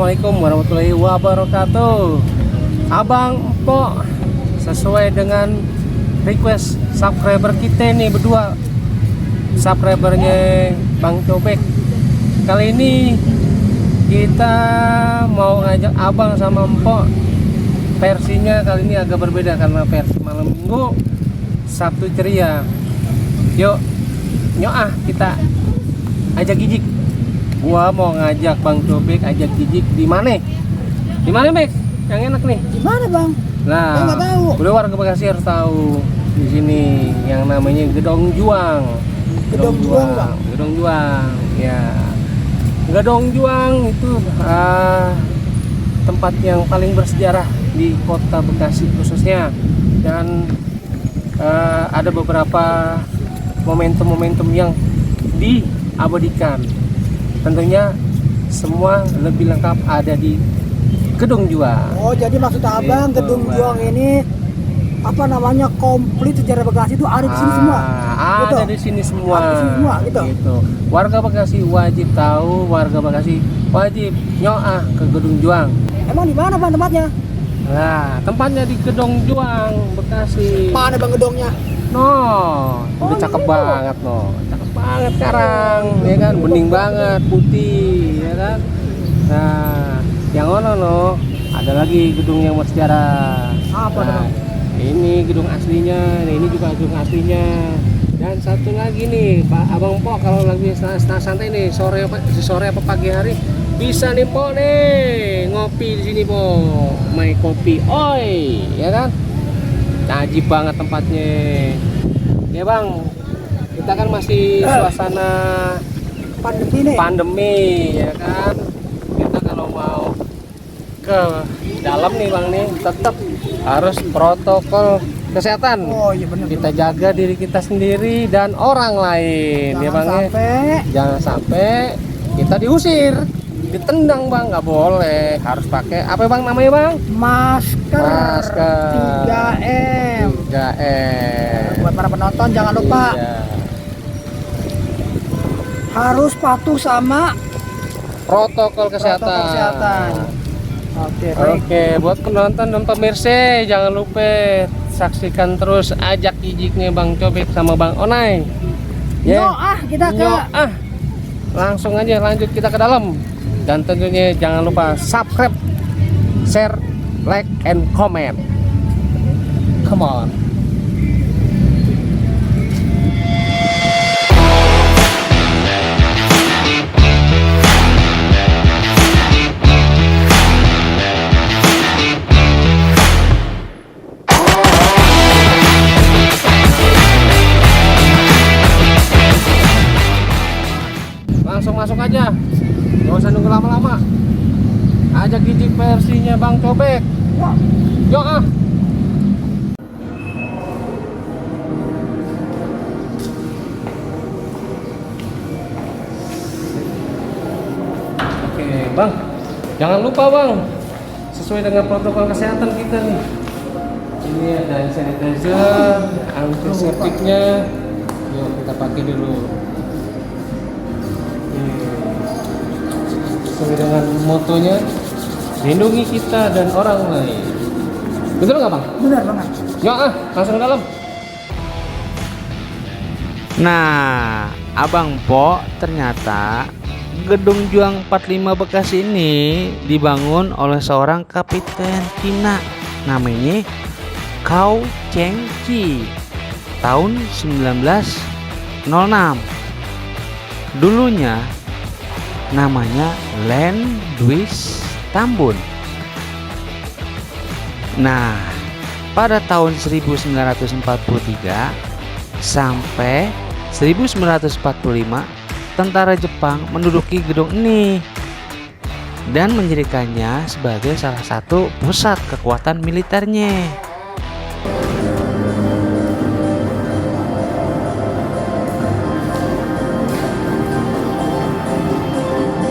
Assalamualaikum warahmatullahi wabarakatuh. Abang Empok, sesuai dengan request subscriber kita nih berdua, subscribernya Bang Cobek. Kali ini kita mau ngajak abang sama Empok. Versinya kali ini agak berbeda karena versi malam minggu, Sabtu ceria. Yuk, kita ajak gijik. Gua mau ngajak Bang Cobek ajak gijik di mana? Di mana, Bek? Yang enak nih. Di mana, Bang? Nah, saya nggak tahu. udah warga Bekasi harus tahu. Di sini yang namanya Gedong Juang. Gedong Juang, Bang. Gedong Juang. Ya. Gedong Juang itu tempat yang paling bersejarah di Kota Bekasi khususnya, dan ada beberapa momentum-momentum yang diabadikan. Tentunya semua lebih lengkap ada di Gedong Juang. Oh, jadi maksud Abang Gitu, Gedong Bang. Juang ini komplit sejarah Bekasi itu ada di sini semua. Gitu? Ada di sini semua. Ada di sini semua, gitu. Warga Bekasi wajib tahu, warga Bekasi wajib nyoah ke Gedong Juang. Emang di mana, Bang, tempatnya? Nah, tempatnya di Gedong Juang, Bekasi. Mana, Bang, gedongnya? Udah cakep gitu. banget, cakep banget sekarang, ya kan, bening banget, putih, ya kan. Nah, yang ada lagi gedung yang bersejarah. Apa, Bang? Ini gedung aslinya, ini juga gedung aslinya. Dan satu lagi nih, Pak Abang Pok, kalau lagi santai nih, sore apa pagi hari, bisa nih Po nih ngopi di sini Po, My Kopi Oi, ya kan? Ajib banget tempatnya. Ya Bang, kita kan masih suasana pandemi, ya kan. Kita kalau mau ke dalam nih Bang nih, tetap harus protokol kesehatan. Oh iya benar. Kita jaga diri kita sendiri dan orang lain, ya Bang. Jangan sampai kita diusir, ditendang Bang, nggak boleh. Harus pakai apa Bang namanya Bang? Masker. 3M. 3M. Buat para penonton jangan lupa harus patuh sama protokol kesehatan. Oke, buat penonton dan pemirsa jangan lupa saksikan terus ajak gijiknya Bang Cobek sama Bang Onai. Langsung aja lanjut kita ke dalam. Dan tentunya jangan lupa subscribe, share, like, and comment. Come on. Langsung masuk aja, gak usah nunggu lama-lama. Ajak gijik versinya Bang Cobek. Yuk. Oke Bang, jangan lupa Bang, sesuai dengan protokol kesehatan kita nih. Ini ada hand sanitizer, antiseptiknya. Yuk kita pakai dulu. Sesuai dengan motonya, lindungi kita dan orang lain. Betul nggak Bang? Benar banget. Yuk langsung ke dalam. Nah, Abang Po, ternyata Gedung Juang 45 Bekasi ini dibangun oleh seorang kapiten Cina namanya Cao Chengqi tahun 1906. Dulunya namanya Land Duis Tambun. Nah, pada tahun 1943 sampai 1945 tentara Jepang menduduki gedung ini dan menjadikannya sebagai salah satu pusat kekuatan militernya.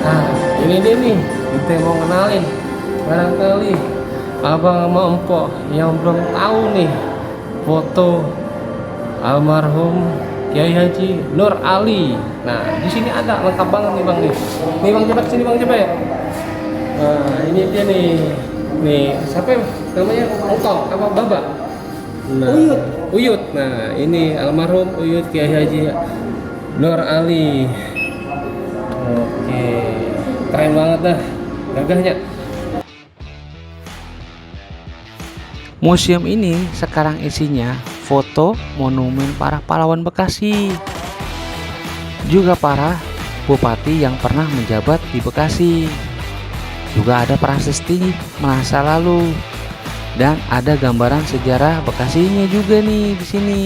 Nah, ini dia nih, kita mau kenalin. Barangkali Abang sama Empok yang belum tahu nih foto almarhum Kiai Haji Nur Ali. Nah, di sini ada lengkap banget nih Bang nih. Nih Bang, coba sini Bang, coba ya. Nah, ini dia nih. Nih, siapa namanya? Engkong apa Baba? Nah, Uyut. Uyut. Nah, ini almarhum Uyut Kiai Haji Nur Ali. Oke, keren banget dah, gagahnya. Museum ini sekarang isinya foto monumen para pahlawan Bekasi, juga para bupati yang pernah menjabat di Bekasi. Juga ada prasasti masa lalu dan ada gambaran sejarah Bekasinya juga nih di sini.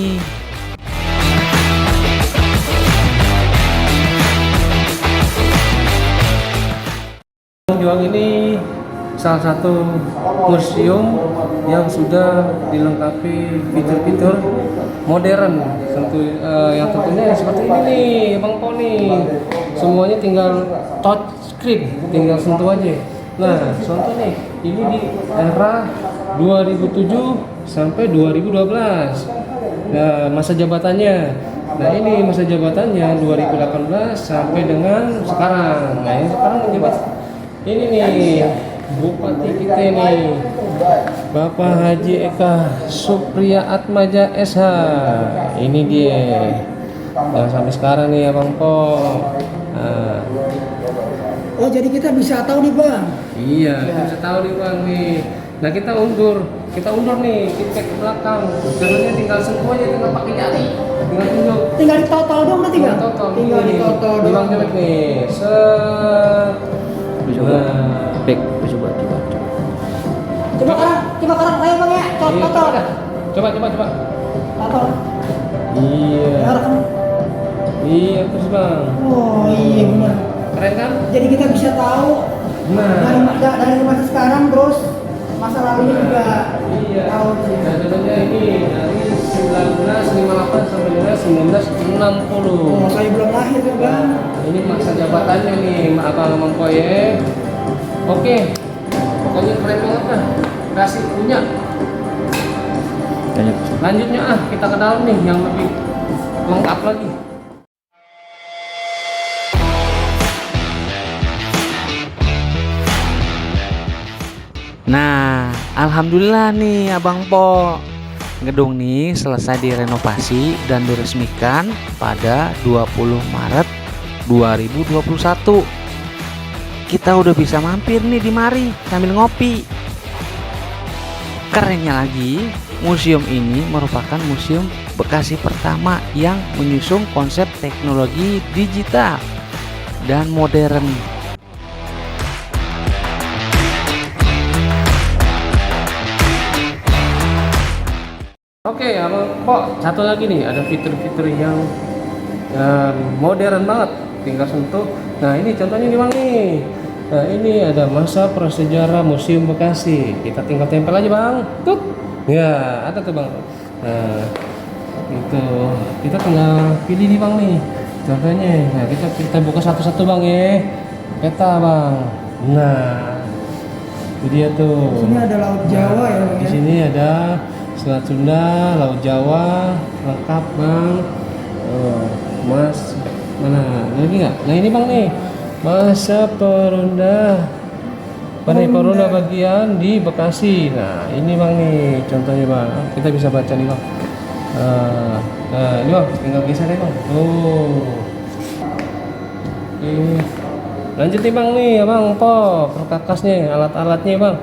Juang ini salah satu museum yang sudah dilengkapi fitur-fitur modern, yang tentunya seperti ini nih, Bang Poni. Semuanya tinggal touch screen, tinggal sentuh aja. Nah, contoh nih, ini di era 2007 sampai 2012. Nah, masa jabatannya. Nah, ini masa jabatannya 2018 sampai dengan sekarang. Nah, ini sekarang menjabat ini nih Bupati kita nih, Bapak Haji Eka Supriya Atmaja SH. Ini dia yang sampai sekarang nih Abang Po. Nah, Oh, jadi kita bisa tahu nih, Bang. iya, kita bisa tahu nih Bang nih. Nah, kita undur nih, kita ke belakang. Jalannya tinggal sentuh aja, tinggal pakai jari, tinggal tunjuk. Tinggal ditotol dong nanti, Bang. Tinggal Ini, ditotol di Bang dong. Jelek nih. Set. Nah, Back, coba. Coba kanan saya, Bang ya. iya, Totol. coba. Totol. Iya. Ya, rekam. Iya, terus Bang. Oh, iya benar. Keren kan? Jadi kita bisa tahu Nah, dari masa sekarang terus masa lalunya juga iya. tahu sih. Nah, contohnya ini dari 1958 sampai dengan 1960. Oh, saya belum lahir tuh, Bang. Ini masa jabatannya nih, Abang Mangkoye. Oke, pokoknya keren banget dah. Kasih punya. Lanjutnya kita ke dalam nih yang lebih lengkap lagi. Nah, alhamdulillah nih Abang Po. Gedung nih selesai direnovasi dan diresmikan pada 20 Maret 2021. Kita udah bisa mampir nih di mari sambil ngopi. Kerennya lagi, museum ini merupakan museum Bekasi pertama yang menyusung konsep teknologi digital dan modern. Oke, Abang Po, satu lagi nih, ada fitur-fitur yang modern banget, tinggal sentuh. Nah, ini contohnya nih Bang nih. Nah, ini ada masa prasejarah Museum Bekasi. Kita tinggal tempel aja Bang. Tut. Ya, ada tuh Bang. Nah, itu kita tinggal pilih nih Bang nih. Contohnya, nah kita buka satu-satu Bang ya. Peta Bang. Nah, itu dia tuh. Di sini ada Laut Jawa ya, Bang. Di sini ada Selat Sunda, Laut Jawa, lengkap Bang. Mas, mana? Lagi nggak? Nah ini Bang nih, masa Perunda bagian di Bekasi. Nah ini Bang nih, contohnya Bang. Kita bisa baca nih Bang. Nah ini Bang, tinggal geser deh Bang. Oke. Lanjut nih Bang nih, Abang Po, perkakasnya, alat-alatnya Bang.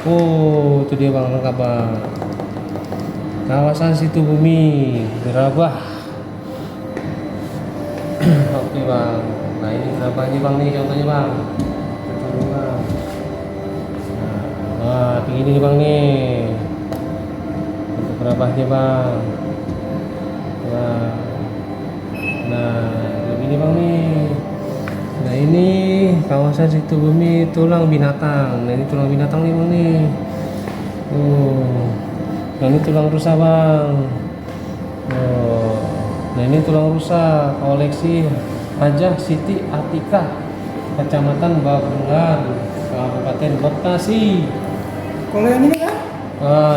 Itu dia Bang, lengkap Bang. Kawasan Situ Bumi, Gerabah. Oke Bang. Nah ini gerabahnya Bang nih, contohnya Bang. Contohnya Bang. Nah, begini nih Bang nih. Untuk gerabahnya Bang. Nah, begini Bang nih. Nah ini kawasan Situ Bumi tulang binatang. Nah ini tulang binatang nih Bang nih. Nah ini tulang rusa Bang. Nah ini tulang rusa koleksi Hajah Siti Atika, Kecamatan Babengan, Kabupaten Bekasi. Kalau yang ini kan?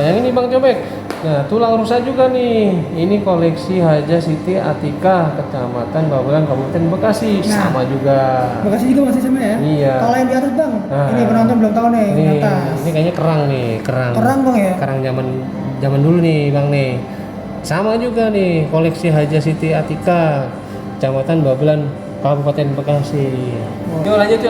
Yang ini Bang Cobek. Nah, tulang rusa juga nih. Ini koleksi Haja Siti Atika, Kecamatan Babelan, Kabupaten Bekasi. Nah. Sama juga. Bekasi juga masih sama ya? Iya. Kalau yang di atas bang, Nah. ini penonton belum tahu nih, Ini, di atas. ini kayaknya kerang nih, kerang. Kerang bang ya? Kerang zaman dulu nih, Bang nih. Sama juga nih, koleksi Haja Siti Atika, Kecamatan Babelan, Kabupaten Bekasi. Yuk lanjut.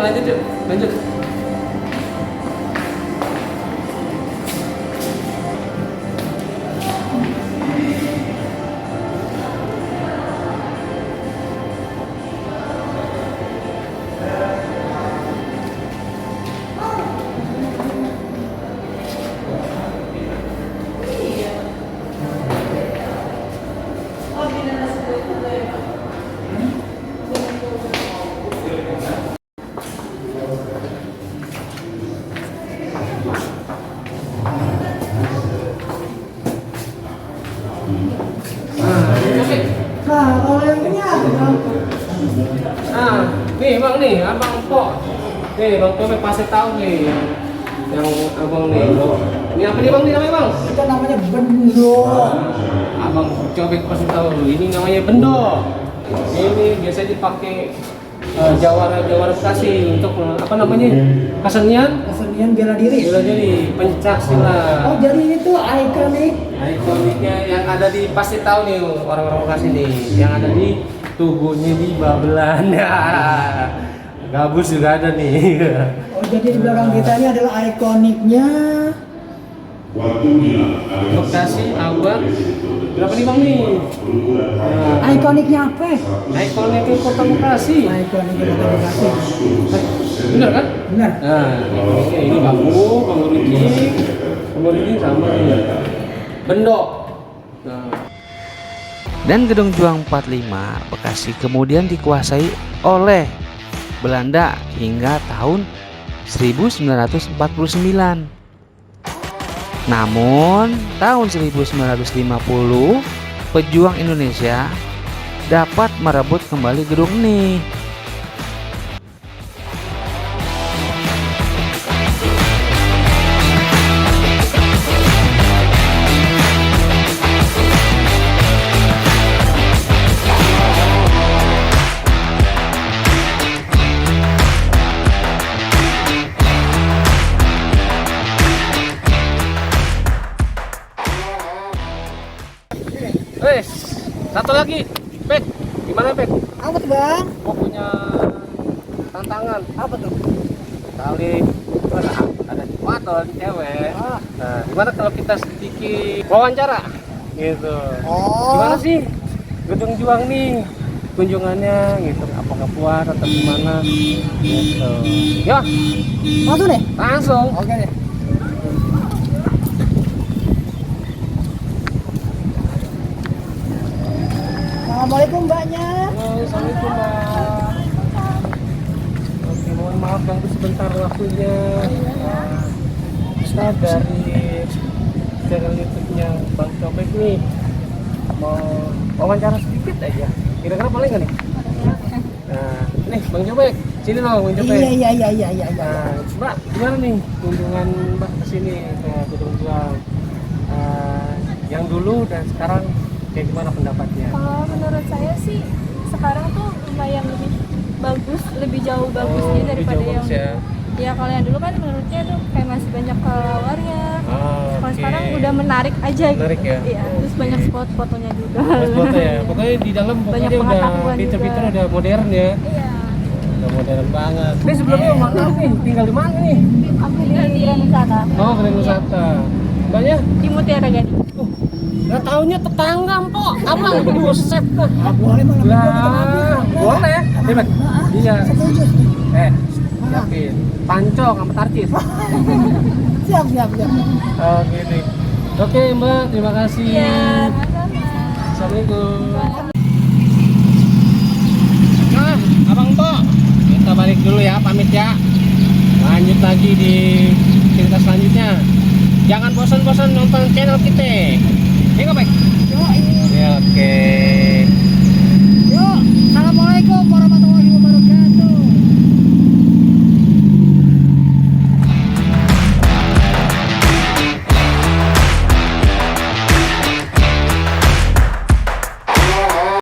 Nah, kalau yang ini apa bang? Nah, nih Bang nih, Abang Pok. Nih, Bang Cobek pasti tahu nih yang Abang nih. Ini apa nih Bang nih namanya Bang? Kita namanya bendo. Abang Cobek pasti tahu. Ini namanya bendo. Ini biasa dipakai jawara Bekasi untuk apa namanya? Kesenian bela diri. Bela diri, pencak silat. Oh jadi itu ikonik. Ikoniknya yang ada di pasti tahu nih orang-orang Bekasi nih, yang ada di tubuhnya di Babelan. Gabus juga ada nih. Oh jadi di belakang kita ini adalah ikoniknya. Bekasi Abang berapa nih Bang nih? Nah, Ikoniknya apa? ikoniknya Kota Bekasi. Ikoniknya Kota Bekasi. Bener kan? Benar. Nah, ini bambu runcing sama nih. Bendok. Nah, Dan Gedung Juang 45 Bekasi kemudian dikuasai oleh Belanda hingga tahun 1949. Namun tahun 1950 pejuang Indonesia dapat merebut kembali gedung ini. Wes, satu lagi, Pek. Gimana Pek? Apa tuh bang? Mau punya tantangan. Apa tuh? Kali ada cowok atau ada cewek. Ah. Nah, gimana kalau kita sedikit wawancara? Gitu. Oh. Gimana sih Gedung Juang nih kunjungannya gitu? Apakah puas atau gimana? Gitu. Ya, Langsung deh. langsung. Oke deh. Assalamualaikum mbaknya. Halo, assalamualaikum Mbak. Oke, mohon maaf ganggu sebentar waktunya. Kita dari channel YouTube-nya Bang Cobek nih mau wawancara sedikit aja. Kira-kira boleh nggak nih? Nah, nih Bang Cobek, sini loh Bang Cobek. Iya. Nah, Mbak, gimana nih kunjungan Mbak ke sini ke Gedung Juang? Yang dulu dan sekarang kayak gimana pendapatnya? Kalau menurut saya sih sekarang tuh lumayan lebih bagus, lebih jauh bagusnya lebih daripada jauh yang bagus ya. ya kalau yang dulu kan menurutnya tuh kayak masih banyak keluarnya. Kalau Oke. sekarang udah menarik aja Menarik gitu. ya? Iya, terus banyak spot fotonya juga. Mas foto ya, pokoknya di dalam Banyak pokoknya udah pengetahuan fitur-fitur juga. udah modern ya, Iya. udah modern banget. Ini sebelumnya mana nih? Tinggal di mana nih? Aku di Grand Wisata. Oh, Grand Wisata. Mbaknya? Di Mutiara Gading. Nggak taunya tetangga, Mpok. Abang, buset dah. Boleh bang. Lah, boleh. Hebat. Iya. Setuju. Yakin. Pancong sama tarcis. Siap. Oke deh. Oke, Mbak, terima kasih. Iya, sama-sama. Assalamualaikum. Nah, Abang Mpok, kita balik dulu ya, pamit ya. Lanjut lagi di cerita selanjutnya. Jangan bosan-bosan nonton channel kita. Ya nggak, Pak? Yo, Ya, oke. Assalamualaikum warahmatullahi